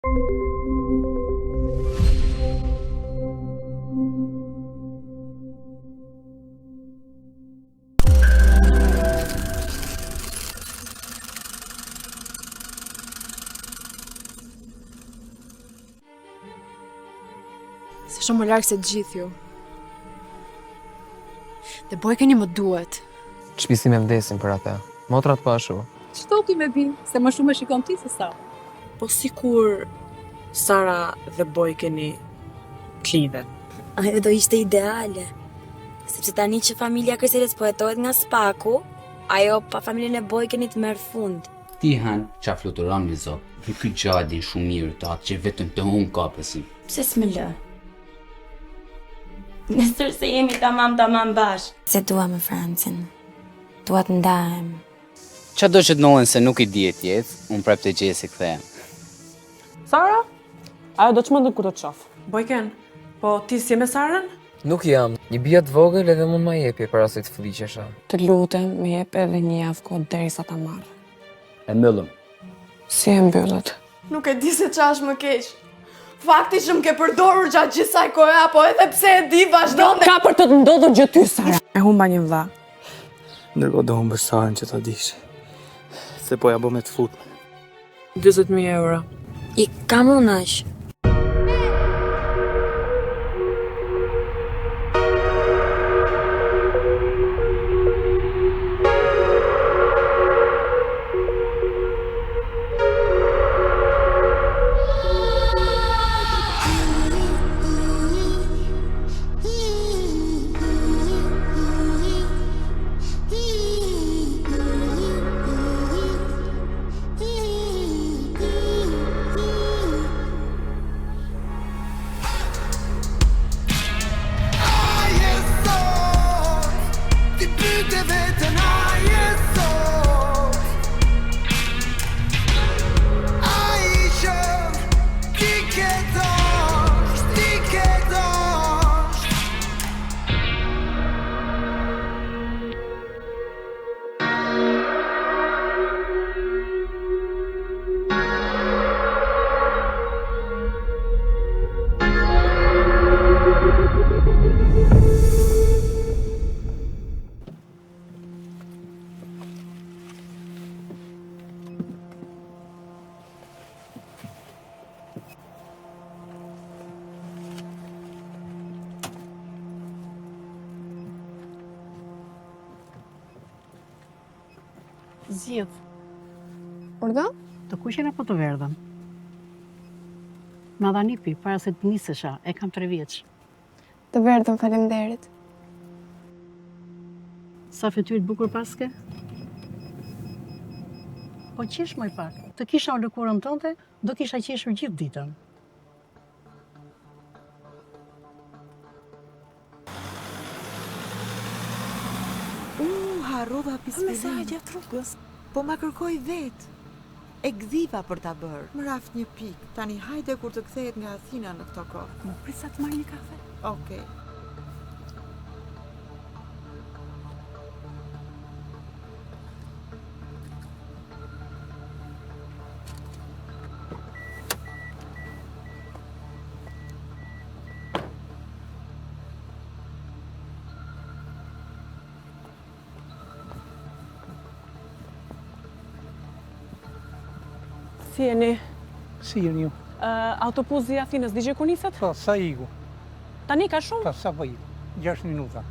Se shumë më larg se të gjithë ju. Dhe Bojkeni më duhet. Shpisi me vdesin për atë. Motrat po ashtu. Ç'do ti me bi, se më shumë e shikon ti se sa. Po sikur Sara dhe Bojkeni të lidhen. Ajo do ishte ideale. Sepse tani që familja Kërselës po hetohet nga Spaku, ajo pa familjen e Bojkenit merr fund. Ti han ça fluturon mi zot dhe ky gja e din shumë mirë të atë që vetëm te unë ka besim. Pse s'më lë? Nesër se jemi tamam tamam bashkë. S'e dua më Francin. Dua të ndahem. Ça do që të ndodhin se nuk i dihet jetë, unë prap te Gjesi kthehem. Sara? Ajo do çmendet kur të të shof. Bojken, po ti s'je me Sarën? Nuk jam. Një bia të vogël edhe mund ma jepje para se të flliqesha. Të lutem, më jep edhe një javë kohë derisa ta marr. E mbyllëm. Si e mbyllët? Nuk e di se ça është më keq. Fakti që më ke përdorur gjatë gjithë kësaj kohe apo edhe pse e di vazhdon Nuk ka për të të ndodhur gjë ty, Sara. E humba një vëlla. Ndërkohë do humbësh Sarën që ta dish. Se po ja bë me të futme. 40.000 euro. I kam unë aq. Zgjidh. Urdhë? Të kuqen apo të verdhën? Ma dha nipi, para se të nisesha, e kam tre vjeç. Të verdhën, faleminderit. Sa fytyrë të bukur paske? Po qesh moj pak. Të kisha unë lëkurën tënde, do kisha qeshur gjithë ditën. U, harrova pispillin. Me sa gjatë rrugës, po ma kërkoi vetë. E gdhiva për ta bërë. Më raftë një pikë, tani hajde kur të kthehet nga Athina në këto kohë. Më prit sa të marr një kafe. Okej. Si jeni? Si jeni ju? Autobusi i Athinës, di gjë kur niset? Po, sa iku? Tani ka shumë? Po, sapo iku? 6 minuta.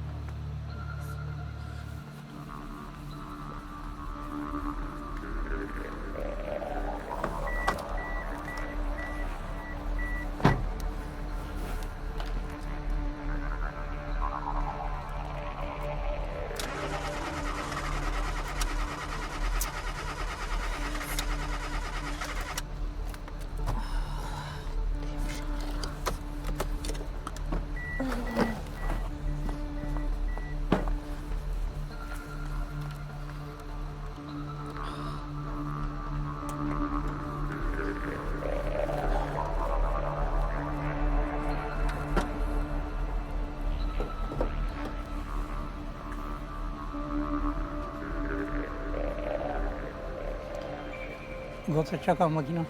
Goca, ça ka makina?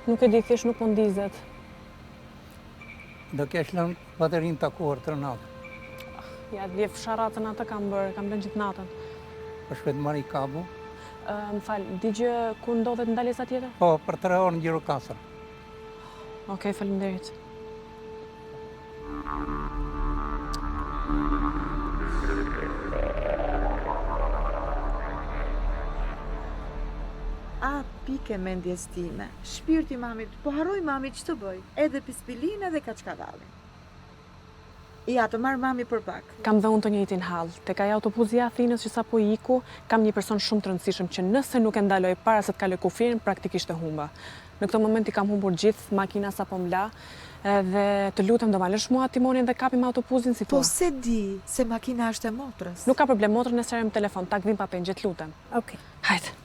Nuk e di, thjesht nuk po ndizet. Do kesh lënë baterinë takuar tërë natën. Ja, dhe fsharatën atë kam bërë, kam lënë gjithë natën. Po shpejt marri kabu. Më fal, di gjë ku ndodhet ndalesa tjetër? Po, për 3 orë në Gjirokastër. Okej, faleminderit. A, pikë e mendjes time. Shpirti mamit, po harroi mami ç'të bëj, edhe pispillin edhe kaçkavallin. Ja, të marr mami për pak. Kam dhe unë të njëjtin hall. Tek ai autobusi i Athinës që sapo iku, kam një person shumë të rëndësishëm që nëse nuk e ndaloj para se të kaloj kufirin, praktikisht e humba. Në këtë moment i kam humbur gjithë, makina sapo më la, edhe të lutem do ma lësh mua timonin dhe kapim autobuzin si thua. Po s'e di se makina është e motrës. Nuk ka problem, motrën e sqarojmë në telefon, ta gdhim pa pengje, të lutem. Okej. Hajde.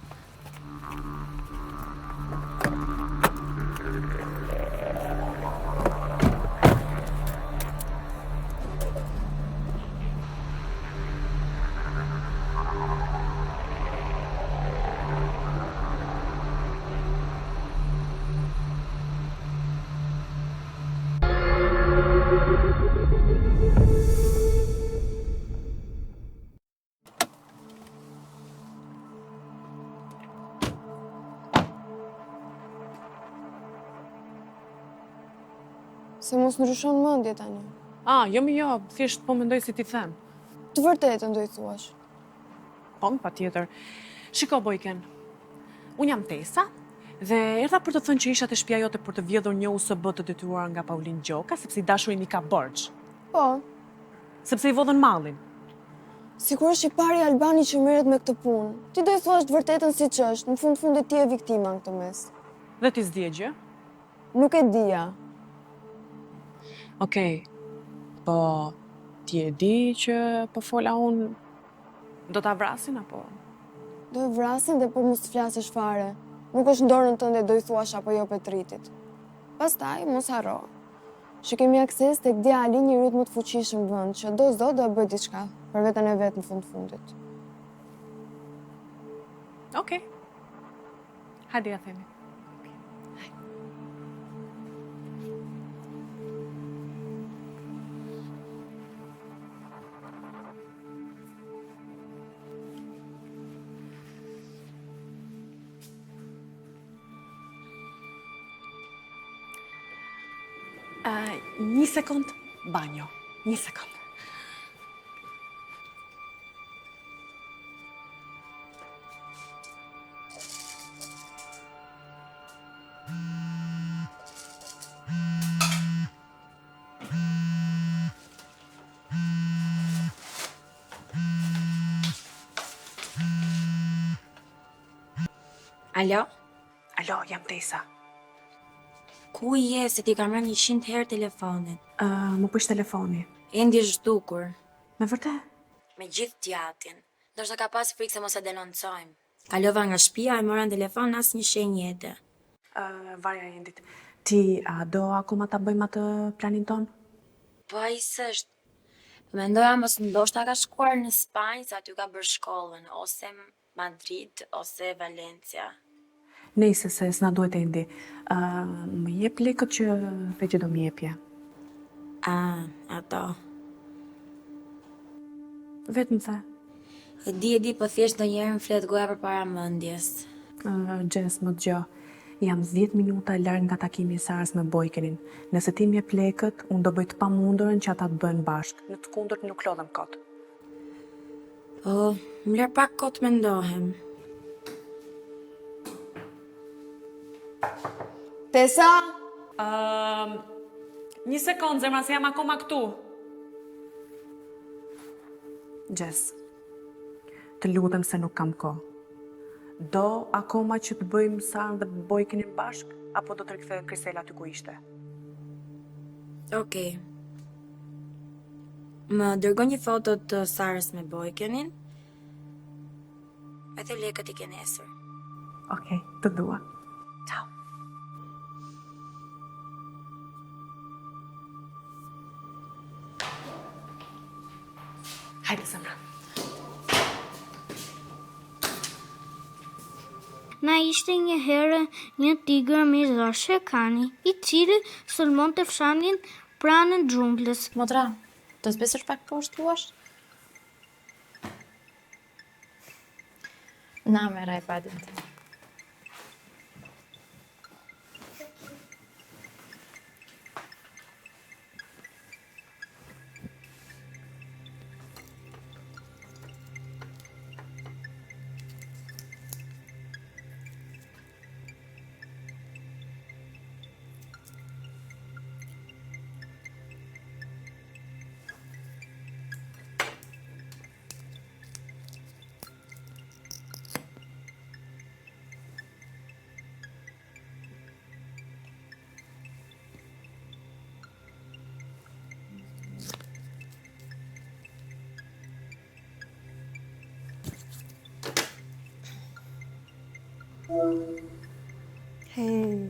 Se mos ndryshon mendje tani. Ah, jo mi jo, thjesht po mendoj si t'i them. Të vërtetën do i thuash. Po, patjetër. Shiko, Bojken, unë jam Tesa, dhe erdha për të thënë që isha te shpia jote për të vjedhur një USB të detyruar nga Paulin Gjoka, sepse i dashuri im i ka borxh. Po. Sepse i vodhën mallin. Sikur është i pari Albani që merret me këtë punë. Ti do i thuash të vërtetën siç është, në fund fundit ti je viktima në këtë mes. Dhe ti s'dije gjë? Nuk e dija. Okej. Po ti e di që po fola unë do ta vrasin apo? Do e vrasin dhe po mos të flasësh fare. Nuk është në dorën tënde do i thuash apo jo Petritit. Pastaj, mos harro, që kemi akses tek djali i njeriut më të fuqishëm në vend, që do s'do do e bëjë diçka për veten e vet në fund fundit. Okej. Hajde ia themi. Uh, një sekond, banjo. Një sekond. Alo? Alo, jam Tesa. Ku je se t'i kam rënë 100 herë telefonin? Uh, m'u prish telefoni. Endi është zhdukur. Me vërtet? Me gjithë të jatin. Ndoshta ka pas frikë se mos e denoncojmë. Kalova nga shtëpia e mora në telefon asnjë shenjë jete. Uh, varja e Endit. Ti a do akoma ta bëjmë atë planin tonë? Po ai s'është. Po mendoja mos ndoshta ka shkuar në Spanjë se aty ka bërë shkollën ose Madrid ose Valencia. Nejse se s'na duhet Endi. Ë, më jep lekët që the që do më jepje. A, ato. Vetë më the. E di, e di, po thjesht ndonjëherë më flet goja përpara mendjes. Ë, Xhes, më dëgjo. Jam 10 minuta larg nga takimi i Sarës me Bojkenin. Nëse ti më jep lekët, unë do bëj të pamundurën që ata të bëhen bashkë. Në të kundërt nuk lodhem kot. Po, më lër pak kohë të mendohem. Tesa? Ëm, një sekond, zemra, se jam akoma këtu. Xhes, të lutem se nuk kam kohë. Do akoma që të bëjmë Sarën dhe Bojkenin bashkë, apo do të rikthehet Krisela aty ku ishte? Okej. Më dërgo një foto të Sarës me Bojkenin. Edhe lekët i ke nesër. Okej, të dua. Ciao. Hajde, zemra. Na ishte një herë një tigër mizor, Sherkani, i cili sulmonte fshatin pranë xhunglës. Motra, do zbresësh pak poshtë, luash? Na, merr iPadin tim. Hej,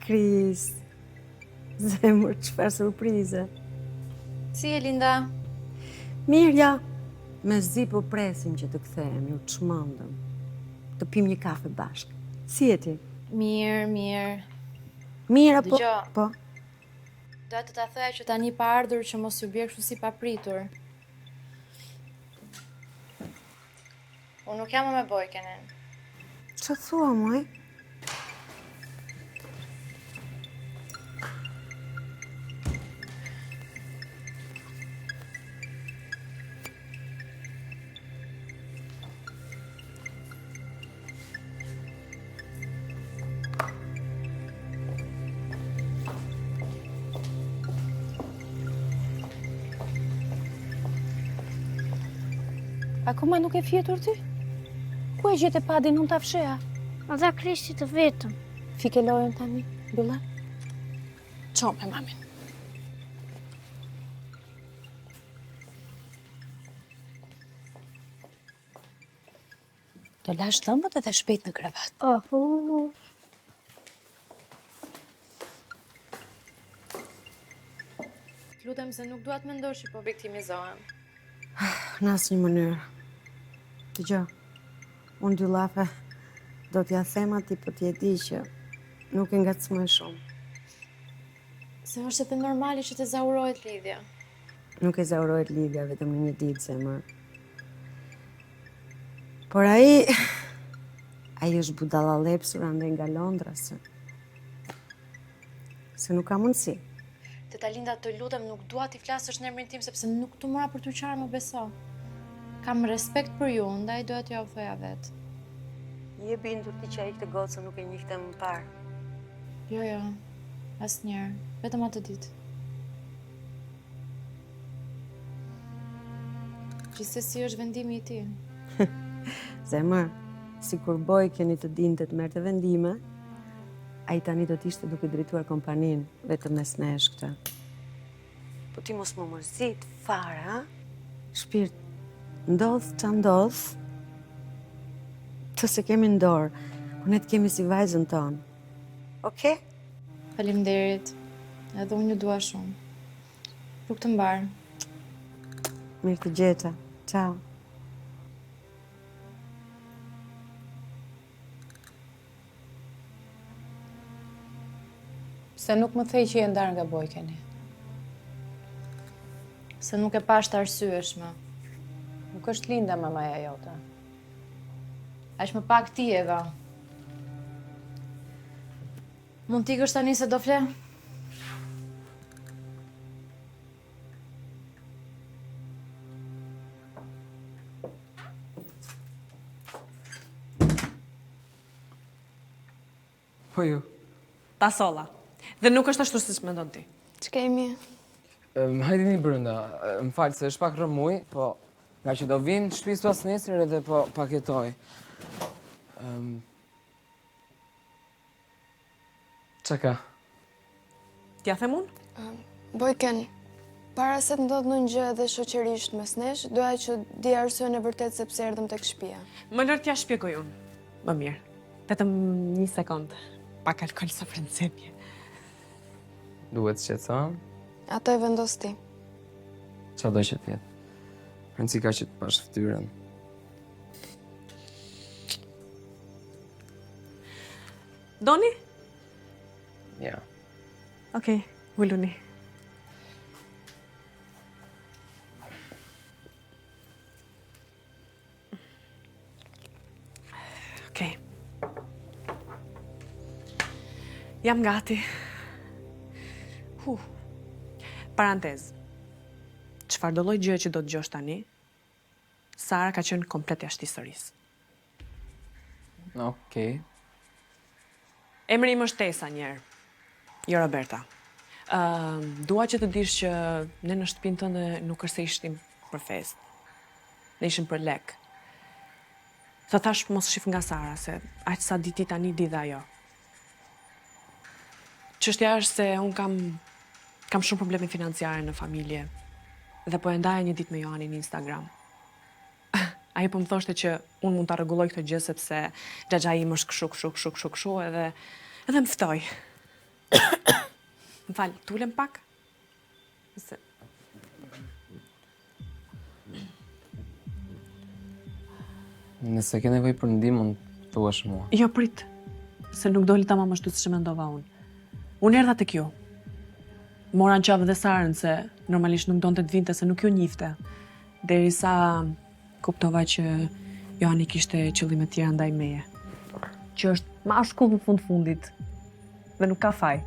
Kris, zemër, çfarë surprize. Si je, Linda? Mirë, ja, mezi po presim që të kthehemi, u çmendëm. Të pim një kafe bashkë. Si je ti? Mirë, mirë. Mirë apo? Dëgjo. Po. Doja të ta thoja që tani pa ardhur që mos ju bjerë kështu si papritur. Unë nuk jam më me Bojkenin. Ça thua, moj? Akoma nuk ke fjetur ti? Ku e gjete padin unë ta fsheha? Ma dha Kristi të vetëm. Fike lojën tani, mbylle. Ço me mamin. Do lash dhëmbët edhe shpejt në krevat. Oh, Të lutem se nuk dua të mendosh që po viktimizohem. Në asnjë mënyrë. Dëgjo, unë dy llafe do t'ia them atij, po ti e di që nuk e ngacmoj shumë. Se është edhe normale që të ezaurohet lidhja. Nuk ezaurohet lidhja vetëm në një ditë, zemër. Por ai, ai është budallallepsur andej nga Londra, se, se nuk ka mundësi. Teta Linda, të lutem, nuk dua t'i flasësh në emrin tim, sepse nuk të mora për t'u qarë, më beso. Kam respekt për ju, ndaj doja t'jua thoja vetë. Je e bindur ti që ai këtë gocën nuk e njihte më parë? Jo, jo, asnjëherë, vetëm atë ditë. Gjithsesi është vendimi i tij. Zemër, sikur Bojkeni të dinte të merrte vendime, ai tani do të ishte duke drejtuar kompaninë, vetëm mes nesh këtë. Po ti mos m'u mërzit fare, ha? Shpirt, ndodh ça ndodh, këtë s'e kemi në dorë, po ne të kemi si vajzën tonë. Okej? Faleminderit. Edhe unë ju dua shumë. Rrugë të mbarë. Mirë të gjeta. Ciao. Pse nuk më the që je ndarë nga Bojkeni? Se nuk e pashë të arsyeshme. Nuk është Linda mamaja jote. Aq më pak ti, Eva. Mund të ikësh tani se do fle? Po ju. Ta solla. Dhe nuk është ashtu siç mendon ti. Ç'kemi? Hajdeni brenda. Më fal se është pak rrëmujë, po ngaqë do vij në shtëpi pasnesër edhe po paketoj. Ëm Ça ka? T'ia them unë? Bojken, para se të ndodhë ndonjë gjë edhe shoqërisht mes nesh, doja që të dija arsyen e vërtetë se pse erdhëm tek shtëpia. Më lër t'ia shpjegoj unë. Më mirë. Vetëm një sekond. Pak alkool sa për nxemje. Duhet të qetësohem? Atë e vendos ti. Ça do që të jetë. Rëndësi ka që të pash fytyrën. Doni? Ja. Okej, uluni. Okej. Jam gati. Huh. Parantezë. Çfarëdo lloj gjëje që do të dëgjosh tani, Sara ka qenë komplet jashtë historisë. Okej. Emri im është Tesa njëherë, jo Roberta. Uh, dua që të dish që ne në shtëpinë tënde nuk është se ishim për festë. Ne ishim për lek. Të thashë mos shif nga Sara, se aq sa di ti tani di dhe ajo. Çështja është se unë kam kam shumë probleme financiare në familje dhe po e ndaja një ditë me Joanin në Instagram. Ai po më thoshte që unë mund ta rregulloj këtë gjë sepse xhaxhai im është kshu kshu kshu kshu kshu edhe edhe më ftoi. Më fal, të ulem pak? Se Nëse ke nevojë për ndihmë, mund të thuash mua. Jo, prit, se nuk doli tamam ashtu siç e mendova unë. Unë erdha tek ju. Mora në qafë dhe Sarën se normalisht nuk donte të vinte se nuk ju njifte. Derisa kuptova që Joani kishte qëllime të tjera ndaj meje. Që është mashkull në fund fundit dhe nuk ka faj.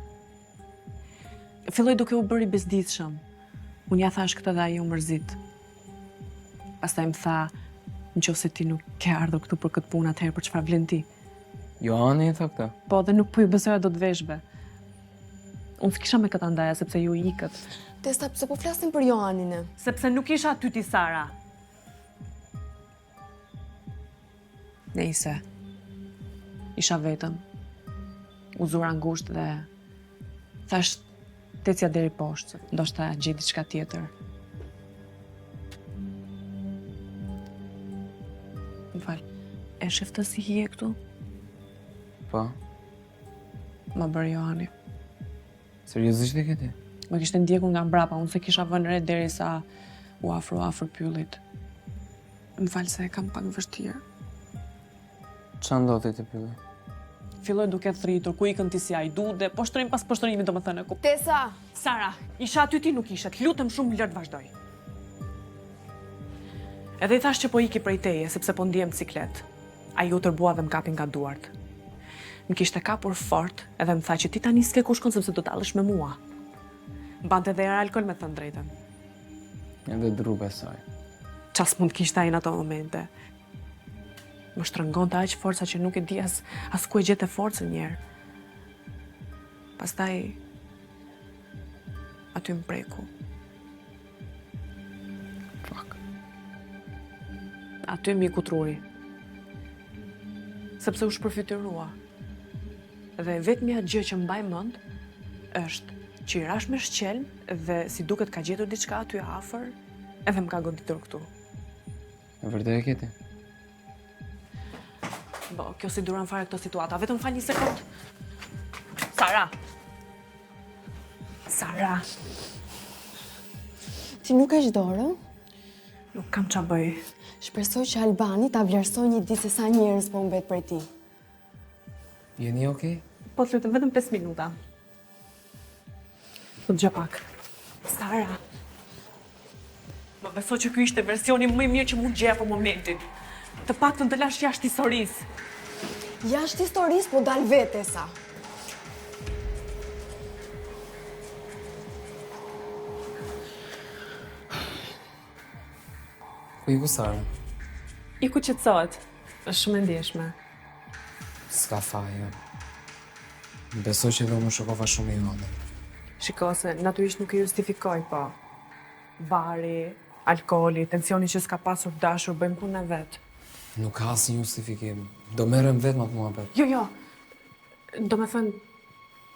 Filloi duke u bërë i bezdisshëm. Unë ia thashë këtë dhe ai u mërzit. Pastaj më tha, në qoftë se ti nuk ke ardhur këtu për këtë punë, atëherë për çfarë vlen ti? Joani e tha këtë? Po, dhe nuk po ju besoja dot veshëve. Unë s'kisha me kë ta ndaja, sepse ju ikët. Tesa, pse po flasim për Joanin e? Sepse nuk isha aty ti, Sara. Nejse, isha vetëm, u zura ngushtë dhe thashë të ecja deri poshtë, ndoshta gjej diçka tjetër. Më fal, e sheh këtë si hije këtu? Po. Ma bëri Joani. Seriozisht e ke ti? Më kishte ndjekur nga mbrapa, unë s'e kisha vënë re derisa u afrua afër pyllit. Më fal se e kam pak vështirë. Ça ndodhi te pylli? Filloi duke thërritur, ku ikën ti si hajdut dhe poshtërim pas poshtërimi, domethënë ku... Tesa! Sara, isha aty ti nuk ishe, të lutem shumë lër të vazhdoj. Edhe i thashë që po iki prej teje, sepse po ndihem në siklet. Ai u tërbua dhe më kapi nga duart. Më kishte kapur fort edhe më tha që ti tani s'ke ku shkon sepse do tallesh me mua. Mbante dhe erë alkool me thënë drejtën. Edhe dru besoj. Ça s'mund të kishte ai në ato momente. Më shtrëngonte aq fort sa që nuk e di as, as ku e gjente forcën njëherë. Pastaj, aty më preku. Fuck. Aty më iku truri. Sepse u shpërfytyrua. Dhe e vetmja gjë që mbaj mend është që i rashë me shqelm dhe si duket ka gjetur diçka aty afër, edhe më ka goditur këtu. E vërtetë e ke ti? Bo, kjo s'i duron fare këto situata. Vetëm fal një sekond. Sara! Sara! Ti nuk heq dorë? Nuk kam ça bëj. Shpresoj që Albani ta vlerësojë një ditë se sa njerëz po humbet prej tij. Jeni okej? Po të lutem, vetëm 5 minuta. Po dëgjo pak. Sara. Më beso që ky ishte versioni më i mirë që mund gjeja për momentin. Të paktën të lashë jashtë historisë. Jashtë historisë po dal vetë, Tesa. Ku iku Sara? Iku qetësohet. Është shumë e ndjeshme. S'ka faj, jo. Besoj që edhe unë u shokova shumë me Joanin. Shiko se natyrisht nuk e justifikoj, po. Bari, alkooli, tensioni që s'ka pasur të dashur, bëjnë punën e vet. Nuk ka asnjë justifikim. Do merrem vetë me atë muhabet. Jo, jo. Domethënë,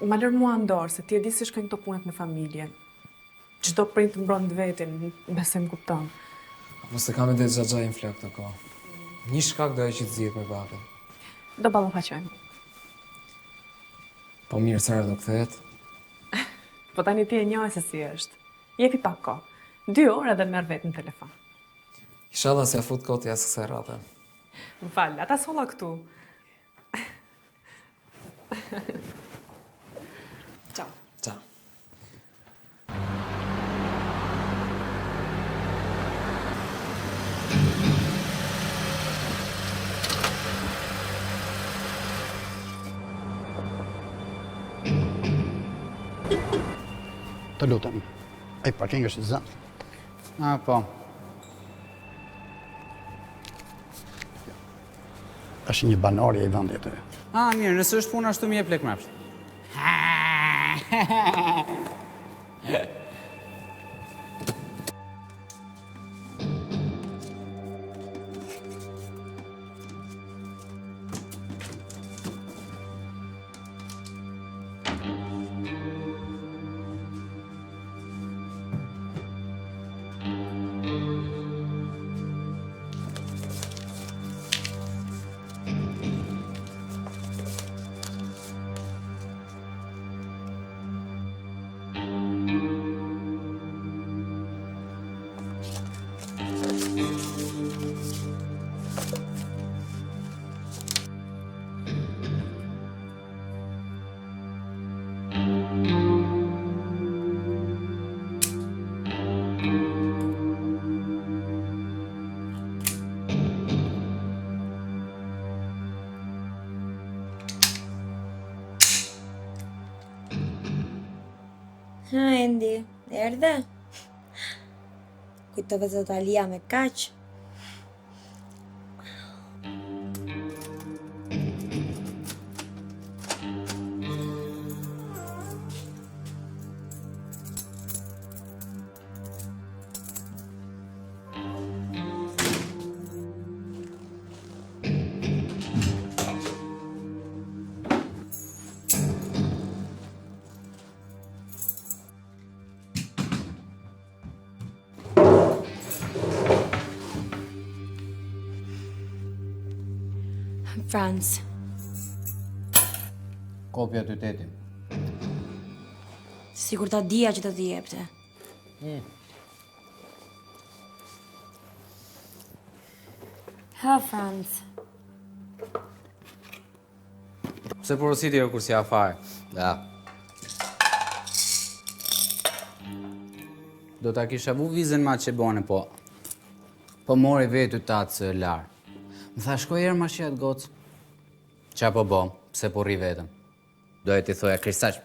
ma lër mua në dorë, se ti e di si shkojnë këto punët me familjen. Çdo prind mbron të vetin, besoj më kupton. Mos e kam edhe xhaxhain flakë këto kohë. Një shkak do ajo që të zihet me babën. Do ballafaqojmë. Po mirë, Sara do kthehet? Po tani ti e njoh se si është. Jepi pak kohë. Dy orë edhe merr vetë në telefon. Ishalla s'ia fut kot as kësaj radhe. Më fal, a ta solla këtu. Ciao. Ciao. Të lutem, ai parking është i zënë. A, po. Është një banor i vendit aty. A, mirë, nëse është puna ashtu më jep lek mbrapsht. Ha, Endi, erdhe? Kujtove se do ta lija me kaq? Franc. Kopja të tetin. Sikur ta dija që do t'i jepte. Mm. Ha, Franc. Pse porositi jo kur si afare? Da. Do ta kisha vu vizën ma që bone, po... Po mori vetë të atë së larë. Më tha, shko erë ma shi atë gocë. Qa po bo, pse po rri vetëm? Doja t'i thoja Kristaq,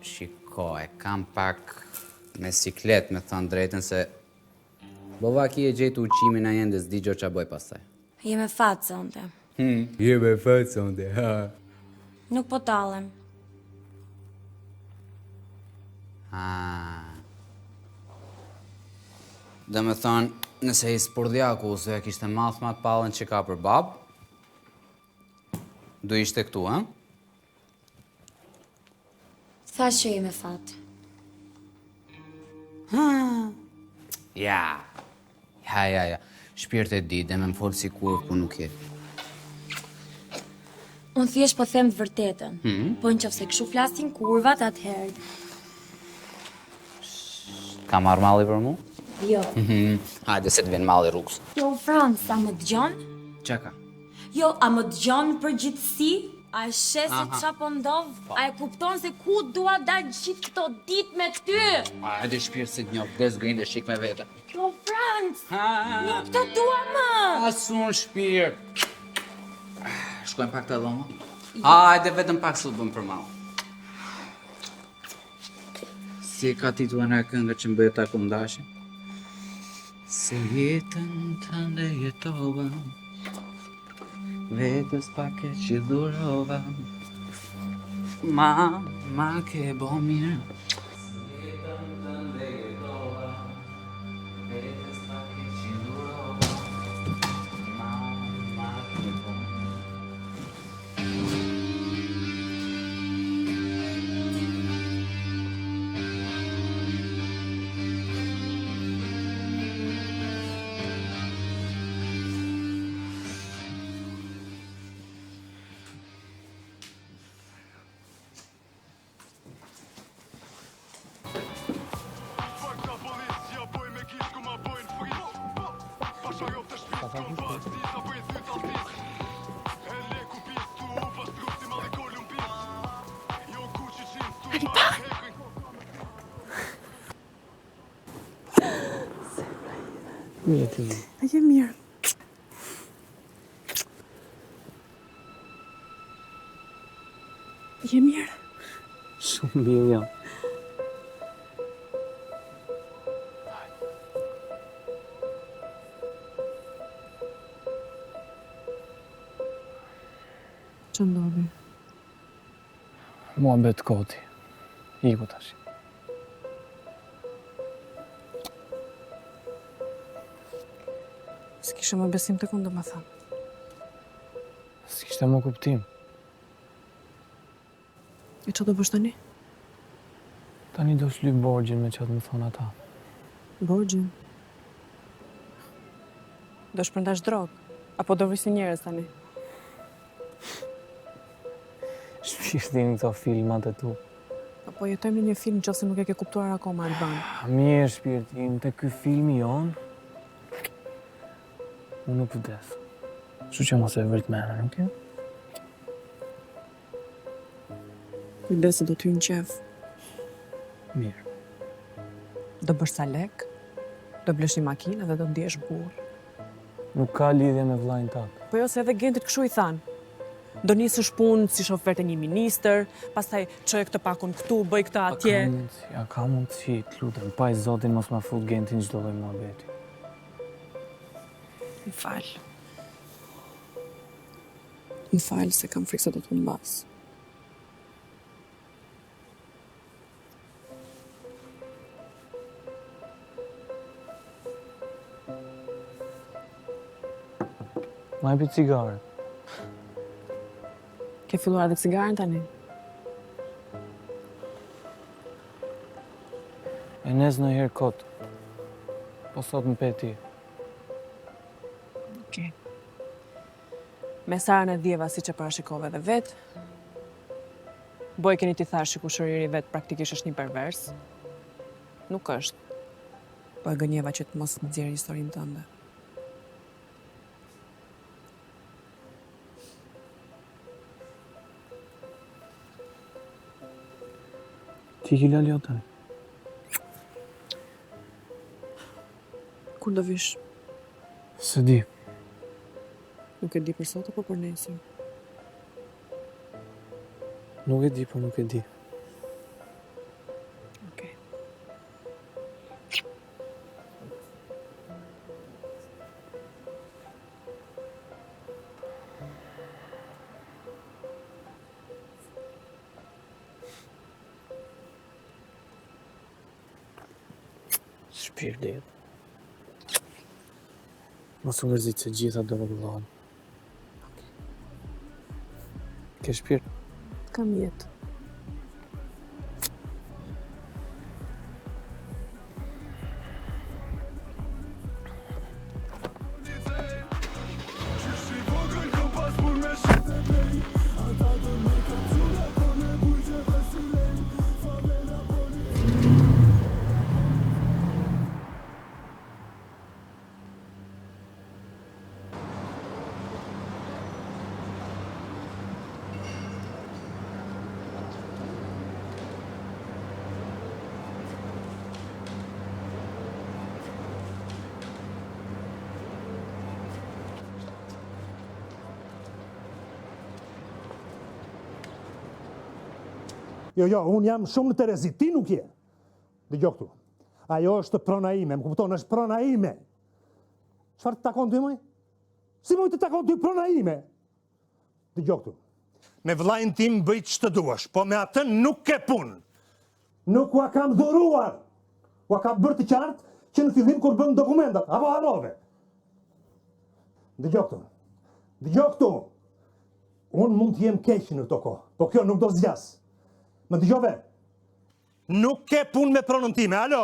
shiko, e kam pak me siklet, me thënë drejtën se Bova ki e gjetë uqimin a jende s'di gjo qa bëj pastaj. Je me fat sonte. Hmm. Je me fat sonte, ha. Nuk po tallem. Ha. Dhe me thonë, nëse i spurdhjaku ose ja kishte math ma të pallën që ka për babë, do ishte këtu, ha? Thashë që je me fat. Ja. Ja, ja, ja. Shpirt e di, dhe me më folë si kur, ku nuk je. Unë thjesht po them të vërtetën. Hmm? Po në qoftë se kështu flasin kurvat atëherë. Ka marrë malli për mu? Jo. Mhm. Hajde se të vjen malli rrugës. Jo, Franc, a më dëgjon? Qa ka? Jo, a më dëgjon në përgjithësi? A e sheh se ça po ndodh? Po. A e kupton se ku dua dal gjithë këto ditë me ty? Hajde shpirt se të njoh, vdes grind e shik me vete. Jo, Franc, nuk të dua më! As unë shpirt. Shkojmë pak te dhoma? Hajde vetëm pak se të bëm për mall. Si e ka titullin ajo kënga që më bëje ta kur ndaheshim? Se jetën tënde jetova Vetes pak e që dhurova Ma, ma ke bo mirë Jetën tënde jetova Vetes pak e që dhurova Ma, ma ke bo mirë Mirë ti. A je mirë? Je mirë? Shumë mirë jam. Ça ndodhi? Muhabet koti. Iku tash. S'kishe më besim tek unë, domethënë. S'kishte më kuptim. E ça do bësh tani? Tani do shlyj borxhin me ça të më thonë ata. Borxhin? Do shpërndash drogë, apo do vrisni njerëz tani? Shpirti im këto filmat e tu. Po, po jetojmë në një film në qoftë se nuk e ke kuptuar akoma, Alban. Mirë, shpirti im, te ky filmi jonë, unë nuk vdes. Kështu që mos e vrit mendjen, ok? Kujdes se do të hyj në qejf. Mirë. Do bësh ca lek, do blesh një makinë dhe do ndihesh burrë. Nuk ka lidhje me vëllain tënd. Po jo se edhe Gentit kështu i thanë. Do nisësh punë si shofer te një ministër, pastaj çoje këtë pakon këtu, bëj këtë atje. A ka mundësi, a ka mundësi, të lutem, paç zotin mos ma fut Gentin çdo lloj muhabeti. Më fal. Më fal se kam frikë se do të humbas. Ma jepi cigare. Ke filluar edhe cigaren tani? E ndez ndonjëherë kot. Po sot më pe ti. Okej. Me Sarën e dhjeva siç e parashikove edhe vetë. Bojkenit i thashë që kushëriri i vet praktikisht është një pervers. Nuk është. Po e gënjeva që të mos nxjerrë historinë tënde. Ti ki lali o tani. Kur do vish? S'e di. Nuk e di për sot apo për nesër? Nuk e di, po nuk e di. Okej. Shpirti. Mos u mërzit se gjitha do rregullohen. Ke shpirt? Kam jetë. Jo, jo, unë jam shumë në terezi, ti nuk je. Dëgjo këtu. Ajo është prona ime, më kupton, është prona ime. Çfarë të takon ty moj? Si moj të takon ty prona ime? Dëgjo këtu. Me vëllain tim bëj ç'të duash, po me atë nuk ke punë. Nuk ua kam dhuruar. Ua kam bërë të qartë që në fillim kur bëmë dokumentat, apo harrove. Dëgjo këtu. Dëgjo këtu. Unë mund të jem keq në këto kohë, po kjo nuk do zgjasë. Më dëgjove? Nuk ke punë me pronën time, alo?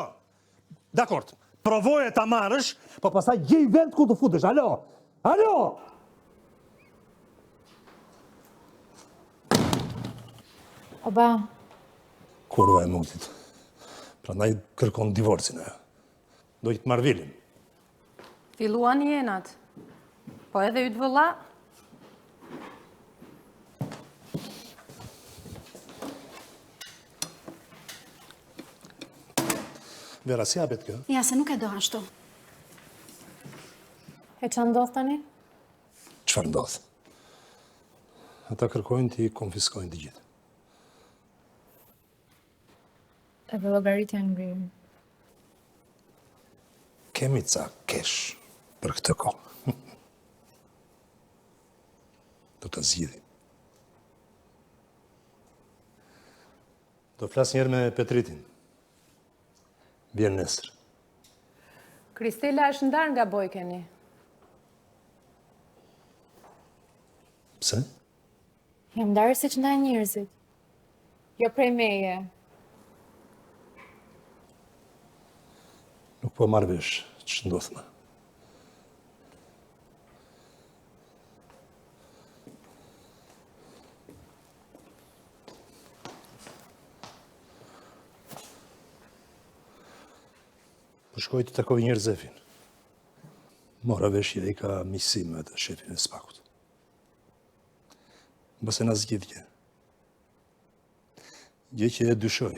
Dakord, provoje ta marrësh, po pastaj gjej vend ku të futesh, alo? Alo! O ba. Kurva e mutit. Prandaj kërkon divorcin ajo. Do që të marrë vilën. Filluan hienat. Po edhe yt vëlla. Vera, si hapet kjo? Ja, se nuk e do ashtu. E ça ndodh tani? Çfarë ndodh? Ata kërkojnë t'i konfiskojnë të gjithë. Edhe llogaritë janë ngrirë. Kemi ca kesh për këtë kohë. Do ta zgjidhim. Do flas njëherë me Petritin. Vjen nesër. Kristela është ndarë nga Bojkeni. Pse? Jam ndarë siç ndahen njerëzit. Jo prej meje. Nuk po marr vesh ç'ndodh më. Po shkoj të takoj njëherë Zefin. Mora vesh që ai ka miqësi me atë shefin e Spakut. Mbase na zgjidh gjë. Gjë që e dyshoj.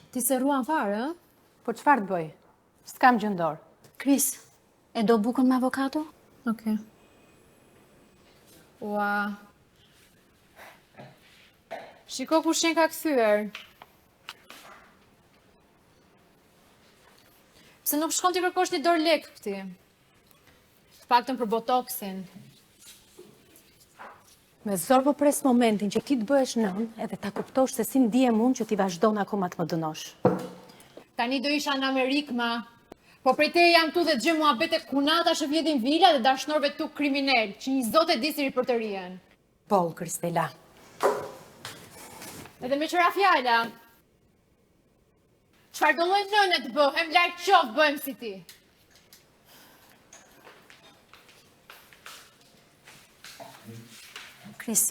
Ti s'e ruan fare, ë? Po çfarë të bëj? S'kam gjë në dorë. Kris, e do bukën me avokado? Okej. Ua. Shiko kush qenka kthyer. Pse nuk shkon t'i kërkosh një dorë lek këtij? Të paktën për botoksin. Me zor po pres momentin që ti të bëhesh nënë edhe ta kuptosh se si ndihem unë që ti vazhdon akoma të më dënosh. Tani do isha në Amerikë, ma. Po prej teje jam këtu dhe dëgjoj muhabete kunatash që vjedhin vila dhe dashnorëve tu kriminelë, që një zot e di si ripërtërihen. Boll, Kristela. Edhe meqë ra fjala. Çfarëdo lloj nëne të bëhem, larg qoftë bëhem si ti. Kris.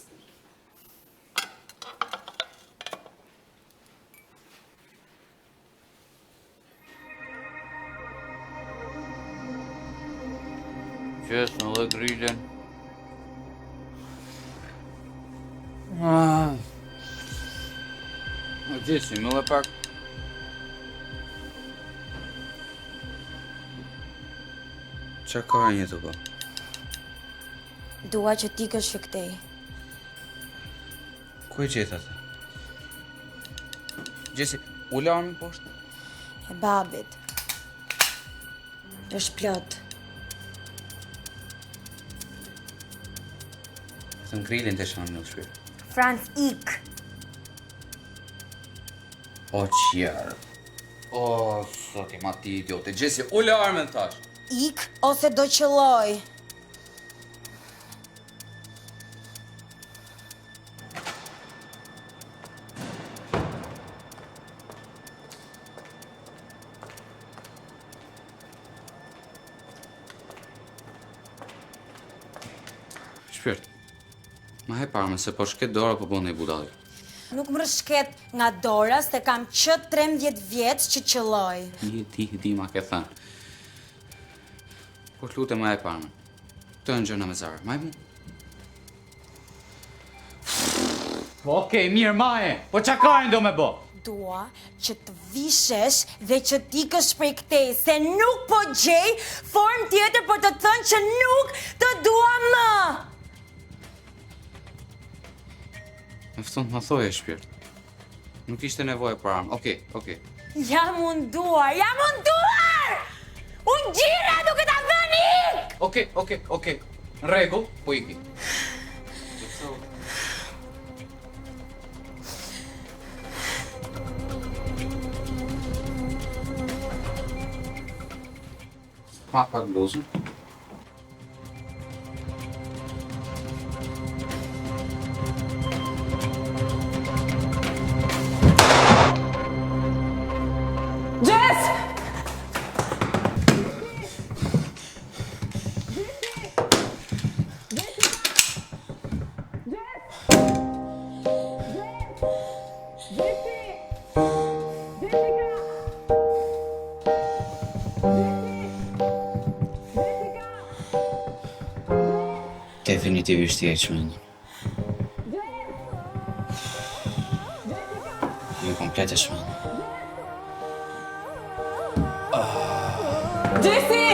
Qes në dhe grilën. Ah. O Gjesi, më dhe pak. Ça ka një të bë? Dua që t'ikësh që këtej. Ku e gjete atë? Gjesi, ule armën poshtë? E babit. Është plot. Thëm grilin të shanë në shpirt. Franc, ik! O qjerë. O, zoti ma ti idiote. Gjesi, ule armën thash. Ik ose do qëlloj. Shpirt, ma hep armën se po shket dora po bën një budalli. Nuk më rrëshket nga dora se kam që 13 vjeç që qëlloj. Një di, di ma ke thënë. Po të lutem ma hep armën. Këto janë gjëna me zare. Ma mu? Po okej, mirë, maje. Po ça ka do me bo? Dua që të vishesh dhe që t'ikësh prej këtej, se nuk po gjej formë tjetër për të thënë që nuk të dua më! Më fton të më thoje shpirt. Nuk ishte nevojë për armë. Okej, okej. Jam munduar, jam munduar! U ngjira duke ta thënë ik! Okej, okej, okej. Në rregull, po iki. Ma pak bluzën. Jess! Definitivisht je e çmendur. Je komplet e çmendur. Jesse!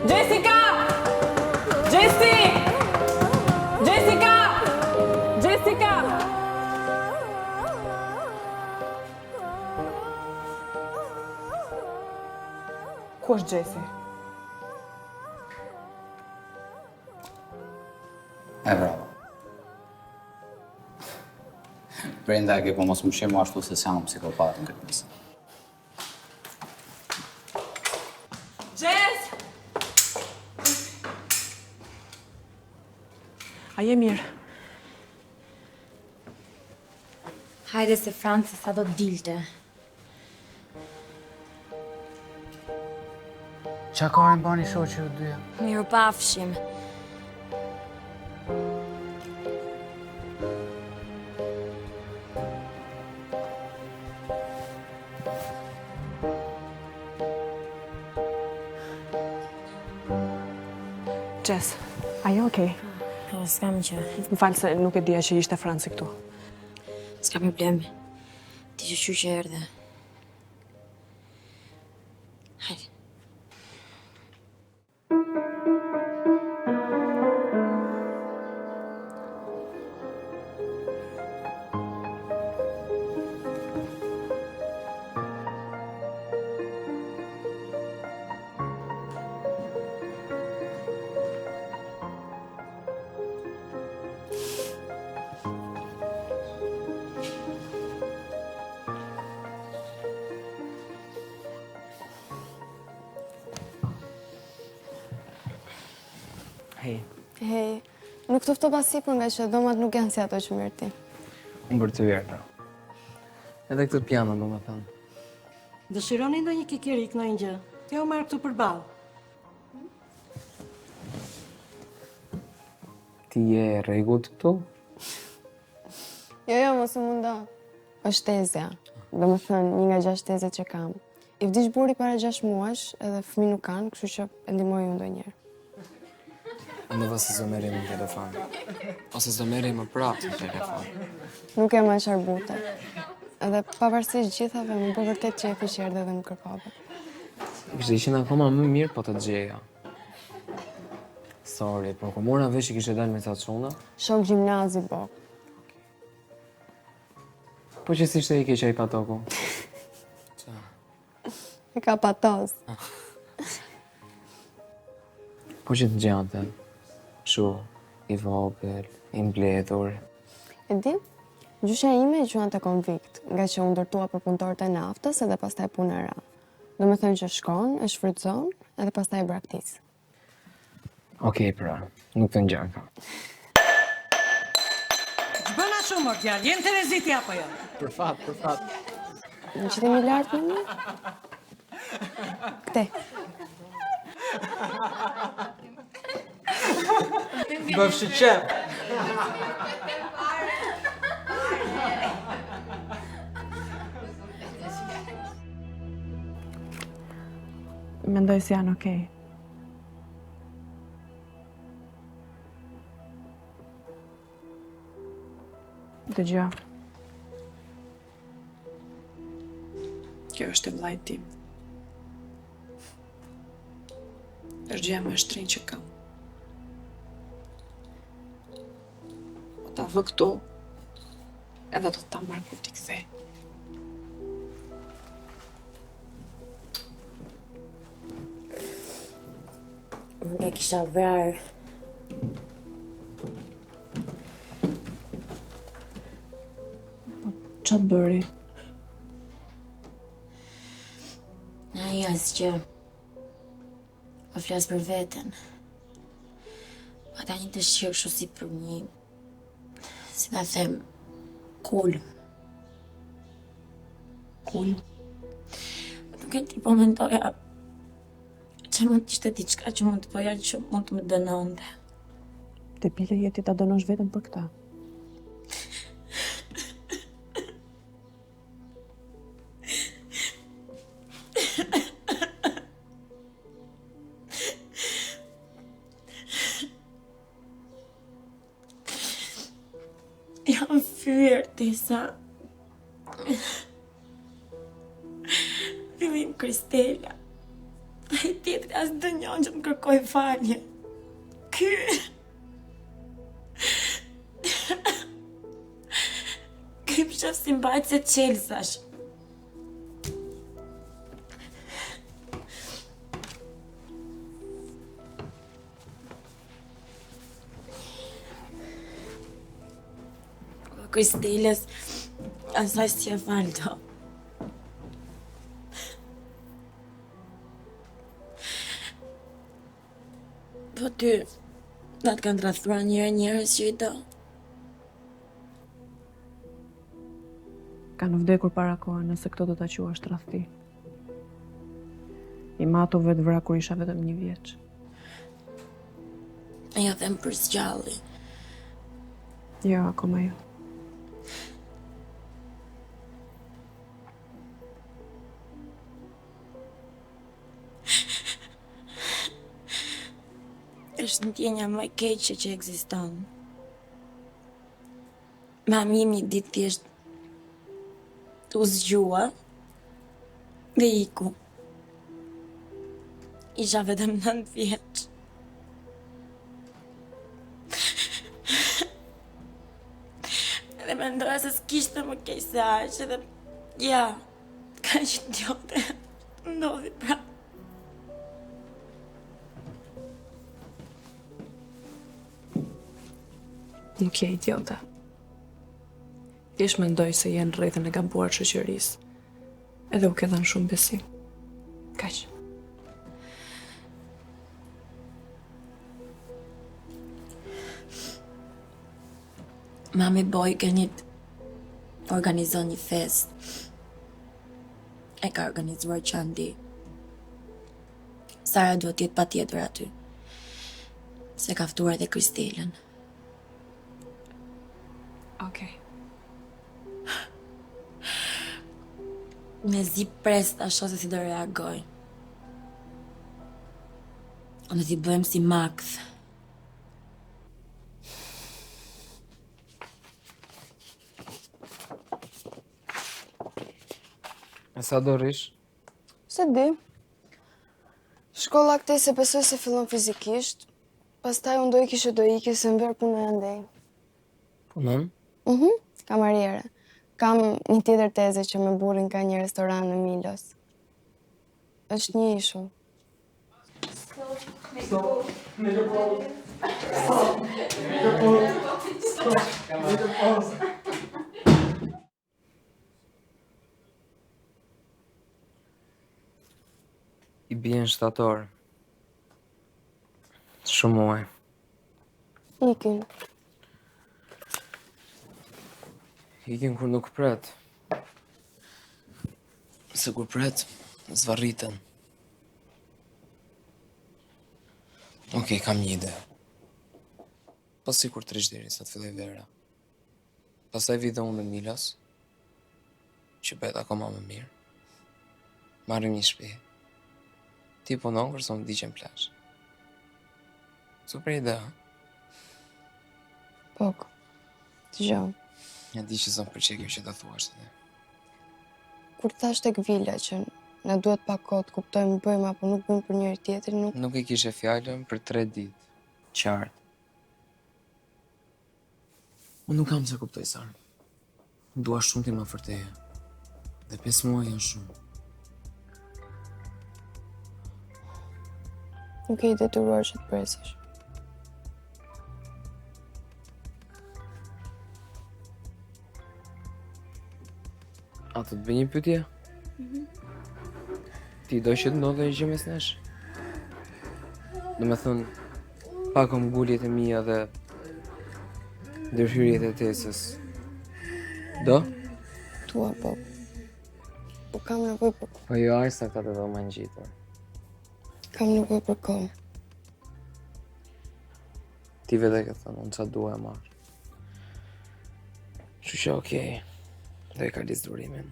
Jessica! Jesse! Jessica! Jessica! Ku është Jesse? E bravo. Brenda e ke po mos më shih mu ashtu se s'jam psikopat në këtë pjesë. Jess! A je mirë? Hajde se Franci sa do të dilte. Ça karen bani shoqe ju dyja? Mirupafshim. Jess, a je okej? Po, s'kam gjë. Më fal se nuk e dija që ishte Franci këtu. S'ka problem. Ti shyqyr që erdhe. Hajde. Hej. Hej. Nuk të ftova sipër ngaqë dhomat nuk janë si ato që merr ti. Unë për ty erdha. Edhe këtë piano, domethënë. Dëshironi ndonjë kikirik, ndonjë gjë? T'jua marr këtu përballë. Ti je e rregullt këtu? Jo, jo, mos u mundo. Është tezja. Domethënë, një nga gjashtë tezet që kam. I vdiq burri para 6 muajsh edhe fëmijë nuk kanë, kështu që e ndihmoj unë ndonjëherë. Mendova se s'do merrje më në telefon. Ose s'do merrje më prapë në telefon. Nuk jam aq arbute. Edhe pavarësisht gjithave, m'u bë vërtet qejfi që erdhe dhe më kërkove. Kishte qenë akoma më mirë po të gjeja. Sorry, por kur mora vesh që kishe dalë me ca çuna? Shok gjimnazi, bo. Po që s'ishte i keq ai patoku. Ça? E ka patos. Po që të ngjante. Kështu, i vogël, i mbledhur. E di? Gjyshja ime e quante konvikt, ngaqë u ndërtua për punëtorët e naftës edhe pastaj puna ra. Domethënë që shkon, e shfrytëzon, edhe pastaj e braktis. Okej, pra, nuk të ngjan ka. Ç'bën ashtu mor djalë, je në terezi ti apo jo? Për fat, për fat. Në që të mi lartë në një? Këte. Bëfshi qejf. Mendoj se janë okej. Dëgjo. Kjo është e vllait tim. Është gjëja më e shtrenjtë që kam. Po ta vë këtu, edhe do ta marr kur t'i kthej. Unë e kisha vrarë. Po, ça të bëri? Ai asgjë. Po flas për veten. Pata një dëshirë kështu si për një... Si ta them... Kulm. Kulm? Nuk e di po mendoja... Që mund të ishte diçka që mund të bëja që mund të më dënonte. Debile je ti ta dënosh veten për këtë. fyer, Tesa. Fillim Kristela. Ai tjetri as denjon që të më kërkojë falje. Ky... Ky më shef si mbajtëse çelësash. Kristelës, asaj s'ia fal dot. Po ty, a të kanë tradhtuar njëherë njerëz që i do. Kanë vdekur para kohe nëse këto do ta quash tradhti. Im atë u vetëvra kur isha vetëm një vjeç. Ja them për së gjalli. Jo, akoma jo. Është ndjenja më e keqe që ekziston. Mami im një ditë thjesht u zgjua dhe iku. Isha vetëm 9 vjeç. Dhe mendoja se s'kishte më keq se aq edhe ja, kaq idiote ndodhi prapë. Nuk je idiote. Thjesht mendoj se je në rrethin e gabuar të shoqërisë. Edhe u ke dhënë shumë besim. Kaq. Mami Bojkenit organizon një festë. E ka organizuar Qandi. Sara duhet të jetë patjetër aty. Se ka ftuar edhe Kristelën. Okej. Mezi pres ta shoh se si do reagojë. Unë do t'i bëhem si makth. E sa do rrish? S'e di. Shkolla këtej s'besoj se fillon fizikisht, pastaj unë do iki që do iki se në verë punoj andej. Punon? Mhm, kamariere. Kam një tjetër teze që me burrin ka një restorant në Milos. Është një ishull. Stop. Make a pose. Stop. Make a pose. Stop. Make a pose. I bien shtator. Shumë muaj. Ikin. Ikin kur nuk pret. Se kur pret, zvarriten. Okej, kam një ide. Po sikur të rrish deri sa të fillojë vera. Pastaj vij dhe unë në Milos, që bëhet akoma më mirë. Marrim një shtëpi. Ti punon kurse unë digjem në plazh. Super ide, ha? Po, dëgjo. E di që s'më pëlqen kjo që do thuash tani. Kur thashë tek vila që na duhet pak kohë të kuptojmë bëjmë apo nuk bëjmë për njëri tjetrin, nuk Nuk e kishe fjalën për 3 ditë. Qartë. Unë nuk kam s'e kuptoj, Sara. Dua shumë të jem afër teje. Dhe 5 muaj janë shumë. Nuk je i detyruar që të presësh. A të të bëj një pyetje? Mm -hmm. Ti do që të ndodhë një gjë mes nesh? Domethënë, pa këmbënguljet e mia dhe ndërhyrjet e Tesës. Do? Dua, po. Po kam nevojë për... Po jo aq sa këta te dhoma ngjitur. Kam nevojë për kohë. Ti vetë e ke thënë, unë ça dua e marr. Kështu që okej, do e kalis durimin.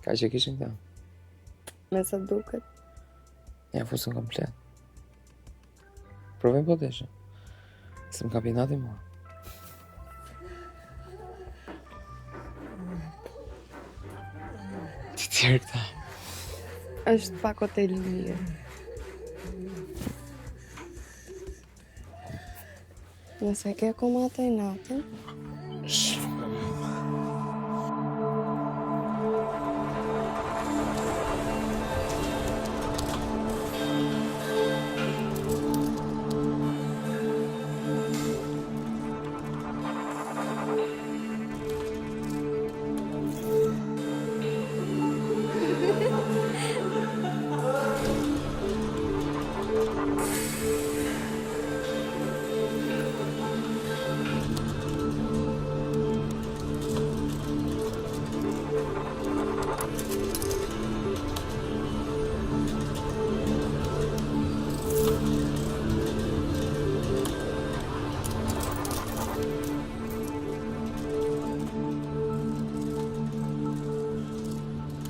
Kaq e kishin këta? Me sa duket. Ja fusën komplet. Provojmë po deshe. Se më kapi inati mua. Të tjerë këta. Është pak hotel i mirë. Nëse ke akoma atë inatin...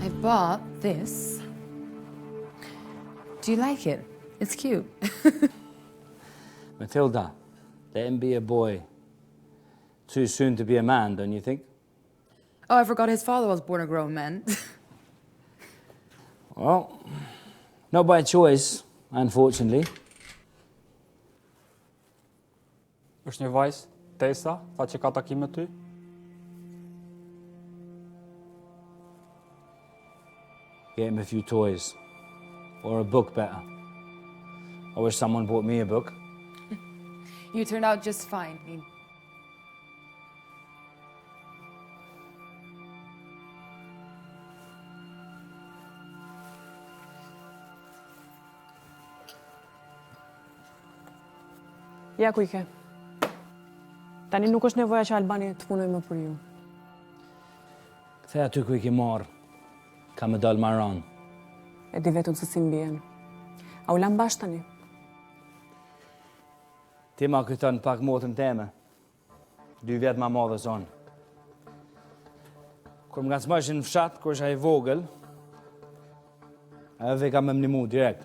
I bought this. Do you like it? It's cute. Matilda, let him be a boy. Too soon to be a man, don't you think? Oh, I forgot his father was born a grown man. well, not by choice, unfortunately. Është një vajzë, Tesa, tha që ka takim me ty. Get him a few toys. Or a book better. I wish someone bought me a book. You turned out just fine. Ja ku i ke. Tani nuk është nevoja që Albani të punojë më për ju. Kthe aty ku i ke marrë, ka me dalë ma rëndë. E di vetëm se si m'bien. A u lamë bashkë tani? Ti ma kujton pak motrën teme. Dy vjet ma madhe se unë. Kur më ngacmojshin në fshat, kur isha i vogël, ajo vika me m'nimu direkt.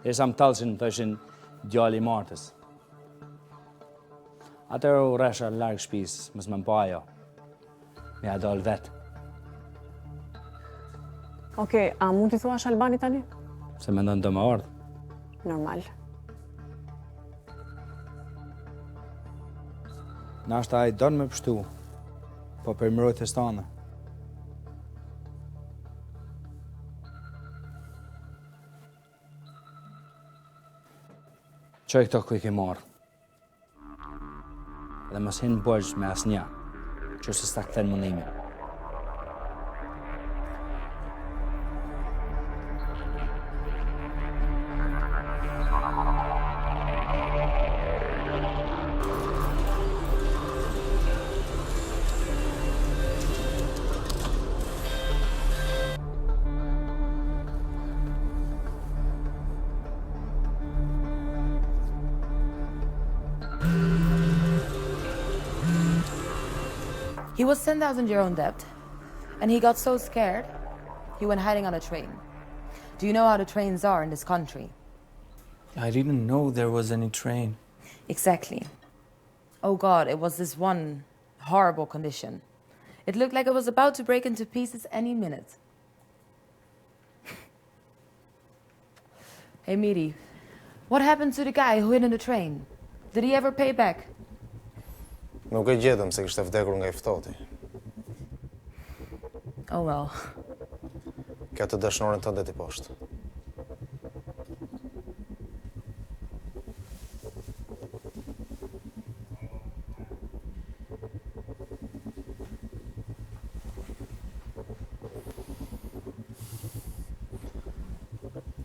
Derisa më tallshin, më thoshin djali i Martës. Atëherë u rresha larg shpisë, mos me më pa ajo. Me ia dalë vetë. Okej, a mund t'i thuash Albanit tani? Se mendon do me ardhë. Normal. Nashta ai don me pështu, po për mbrojtjes tane. Çoj këto ku i ke marrë. Dhe mos hin borxh me asnjë, që se s'ta kthen mundimin. He was 10,000 euro in debt, and he got so scared, he went hiding on a train. Do you know how the trains are in this country? I didn't know there was any train. Exactly. Oh God, it was this one horrible condition. It looked like it was about to break into pieces any minute. Hey, Miri, what happened to the guy who hid in the train? Did he ever pay back? Nuk e gjetëm se kishte vdekur nga i ftohti. Oh well. Ke atë dashnoren tënde ti poshtë.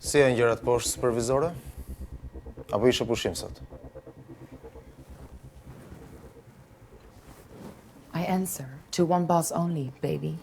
Si janë gjërat poshtë, supervizore? Apo ishe pushim sot? I answer to one boss only, baby.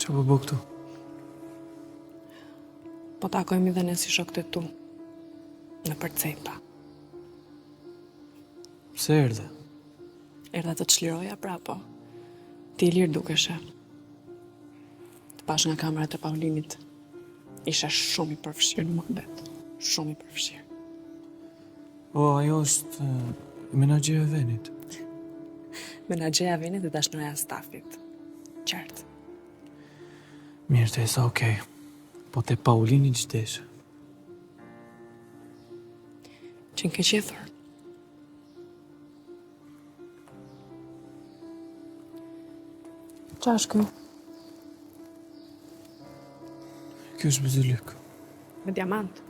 Ça po bo këtu? Po takojmë dhe ne si shokët e tu. Nëpër cepa. Pse erdhe? Erdha të çliroja pra po. Ti i lirë dukeshe. Të pashë nga kamerat e Paulinit. Ishe shumë i përfshirë në muhabet. Shumë i përfshirë. O, ajo është menaxherja e venit. Menaxherja e venit dhe dashnoja e stafit. Qartë. Mirë, Tesa, okej. Po te Paulini ç'deshe. Qenke qethur. Ça është ky? Ky është byzylyk. Me diamant.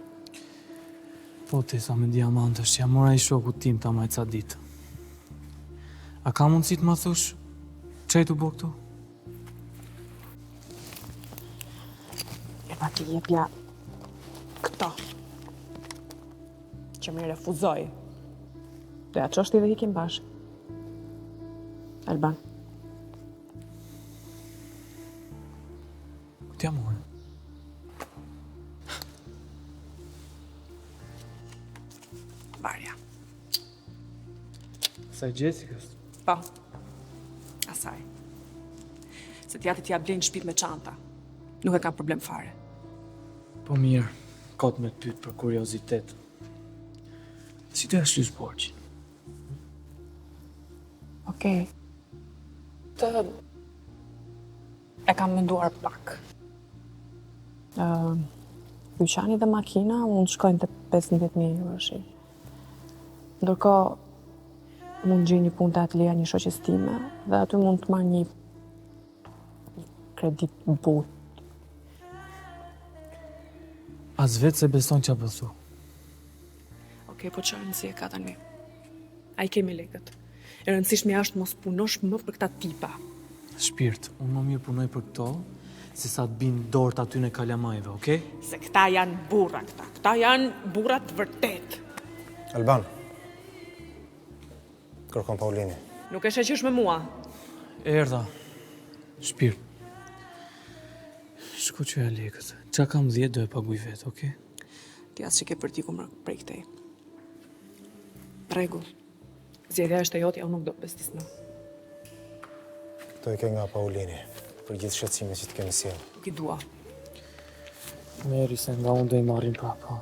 Po, Tesa, me diamant është. Ia mora një shokut tim ta maj ca ditë. A ka mundësi të ma thush? Ça je tu bo këtu? Erdha t'i jepja këto. Që m'i refuzoi. Do ja çosh ti dhe ikim bashkë. Alban. Kujt ia more? Varja. Asaj Jessicas? Po. Asaj. Se t'jatit t'ia blejnë shpit me çanta. Nuk e kam problem fare. Po mirë, kot me pyt për kuriozitet. Si do ja shlysh borxhin? Okej. Të e kam menduar pak. Ë, dyqani dhe makina mund të shkojnë te 15.000 euroshi. Ndërkohë, mund të gjej një punë te atelieja e një shoqes time dhe aty mund të marr një kredi të butë. As vetë s'e beson ça po thu. Okej, po çfarë rëndësie ka tani? A i kemi lekët. E rëndësishmja është mos punosh më për këta tipa. Shpirt, unë më mirë punoj për këto, se sa të bi n'dorë të atyne kalamajve, okej? Se këta janë burra këta. Këta janë burra të vërtetë. Alban. Kërkon Paulini. Nuk e sheh që është me mua. Erdha. Shpirt. Shko çoja lekët. Ça kam dhjetë do e paguj vetë, okej? Ti as që ke për t'ikur më prej këtej. Rregull. Zgjedhja është e jotja, unë nuk do të bezdis më. Këto i ke nga Paulini, për gjithë shqetësimet që të kemi sjellë. Nuk i dua. Merri se nga unë do i marrin prapa.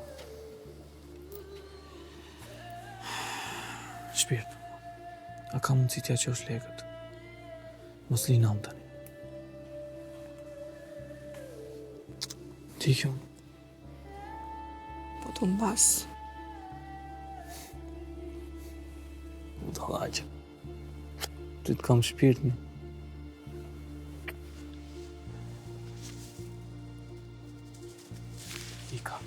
Shpirt, a ka mundësi t'ia çosh lekët? Mos li nam tani. Ti kjo? Po të mbas. Budallaqe. Ty të kam shpirt një. Ika.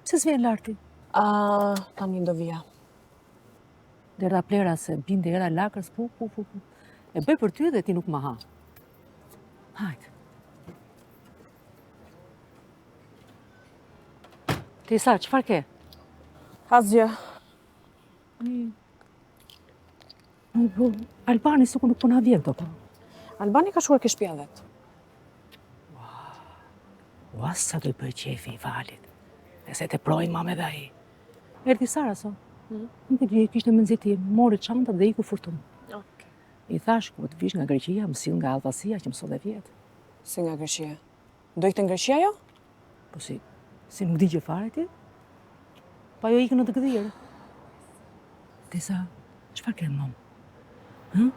Pse s'vjen lart ti? A, tani do vija. Derdha plehra se binte era lakrës, pu, pu, pu, pu. E bëj për ty dhe ti nuk ma ha. Hajt. Ti sa, çfarë ke? Asgjë. Mm. Po, Albani sikur nuk po na vjen këto. Albani ka shkuar ke shtëpia vet. Ua, sa do i bëj qefi i Valit. E se teproi mame dhe ai. Erdhi Sara sot. Mm. Nuk e di, kishte me nxitim, mori çantat dhe iku furtunë. Okay. I thash, kur të vish nga Greqia, më sill nga Allvasia që më solle vjet. Si nga Greqia? Do ikte në Greqia jo? Po si, si nuk di gjë fare ti? Pa jo ikën në të gdhirë. Tesa, çfarë ke mam? Hë?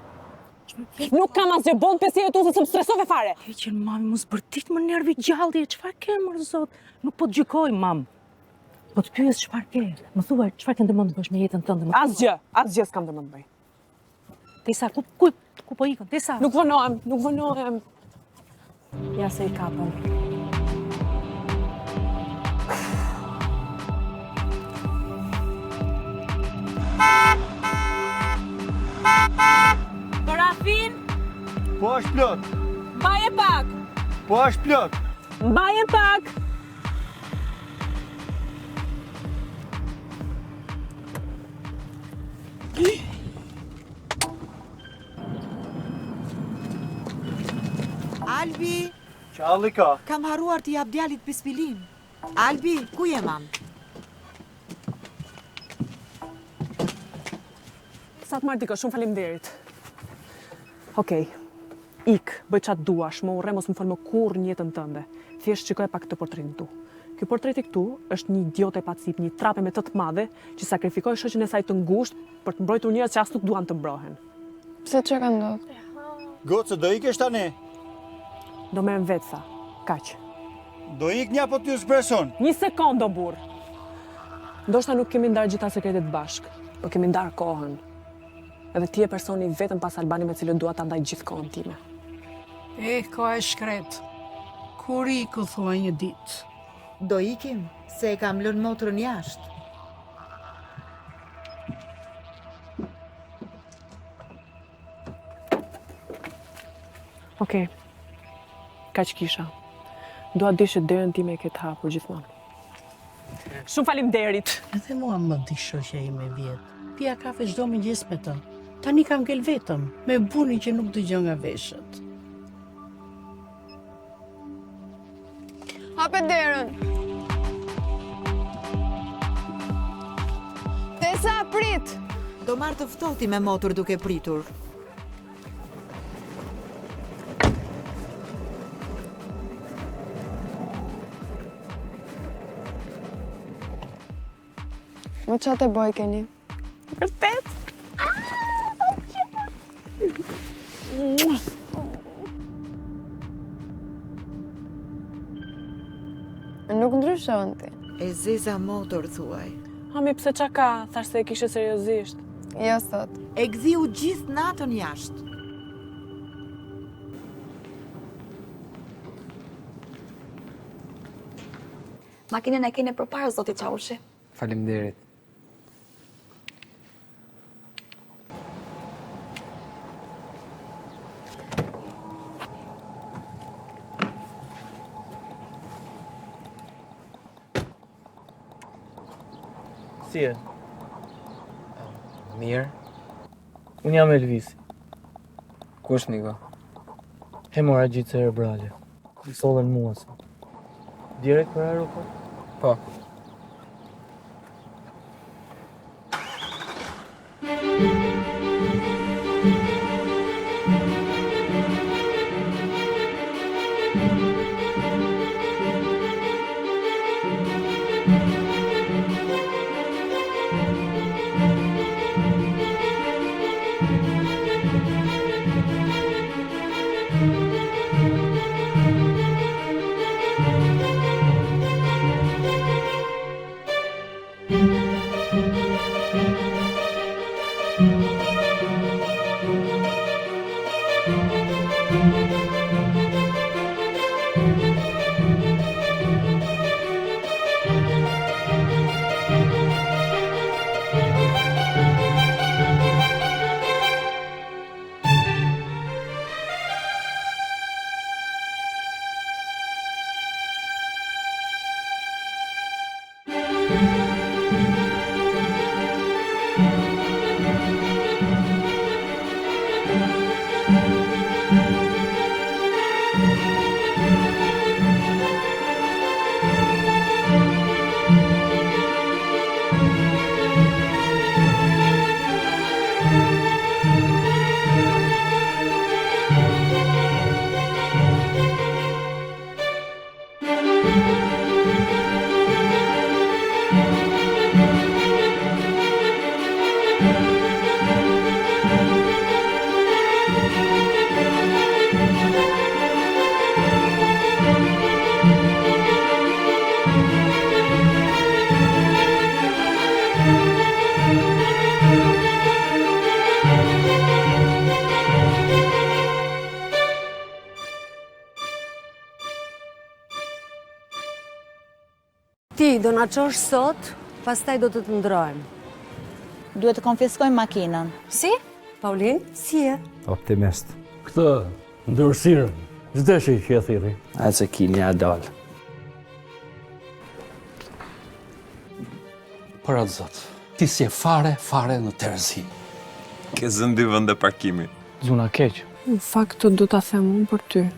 Nuk kam asgjë, boll pyetjeve tua se më stresove fare. Hiqen mami, mos bërtit më nervi gjalli, çfarë ke mor zot? Nuk po të gjykoj mam. Po të pyes çfarë ke? Më thuaj çfarë ke ndërmend të bësh me jetën tënde? Asgjë, asgjë s'kam ndërmend të bëj. Tesa, ku ku ku po ikën? Tesa. Nuk vonohem, nuk vonohem. Ja se i kapëm. Për Athinë? Po është plot. Mbaje pak. Po është plot. Mbaje pak. Albi! Çalli ka? Kam harruar t'i jap djalit pispilinë. Albi, ku je mam? Sa të marr dikë, shumë faleminderit. Okej. Ik, bëj ça të duash, më urre, mos më fol më kurrë në jetën tënde. Thjesht shikoje pak këtë portretin këtu. Ky portreti këtu është një idiote e pacipë, një trape me të të madhe, që sakrifikoi shoqen e saj të ngushtë për të mbrojtur njerëz që as nuk duan të mbrohen. Pse ça ka ndodhur? Gocë, do ikësh tani? Do merrem vetë, tha. Kaq. Do ikni apo t'ju zbres unë? Një sekondë, o burrë! Ndoshta nuk kemi ndarë gjitha sekretet bashkë, po kemi ndarë kohën. Edhe ti je personi i vetëm pas Albanit me të cilin dua ta ndaj gjithë kohën time. Eh, koha e shkretë. Kur iku thua një ditë? Do ikim, se e kam lënë motrën jashtë. Okej. Kaq kisha. Dua të dish që derën time e ke të hapur gjithmonë. Shumë faleminderit. Edhe mua më vdiq shoqja ime vjet. Pija kafe çdo mëngjes me të. Tani kam ngel vetëm, me burrin që nuk dëgjon nga veshët. Hape derën. Tesa, prit! Do marrë të ftohti me motër duke pritur. Më çate Bojkeni. Vërtet? Nuk ndryshon ti. E zeza motër, thuaj. Mami, pse ça ka? Thashë se e kishe seriozisht. Jo sot. E gdhiu gjithë natën jashtë. Makinën e keni përpara, zoti Çaushi. Faleminderit. Si je? Mirë. Unë jam Elvisi. Ku është Niko? Hemorragji cerebrale. Më sollën mua sot. Direkt për aeroport? Po. Thank you. Ti do na çosh sot, pastaj do të të ndrojmë. Duhet të konfiskojmë makinën. Si? Paulin, si je? Optimist. Këtë ndyrësirën, s'deshi që e thirri. A se kini a dalë. Për atë zot, ti s'je fare, fare në terezi. Ke zënë dy vende parkimi. Zuna keq. Në fakt, do ta them unë për ty.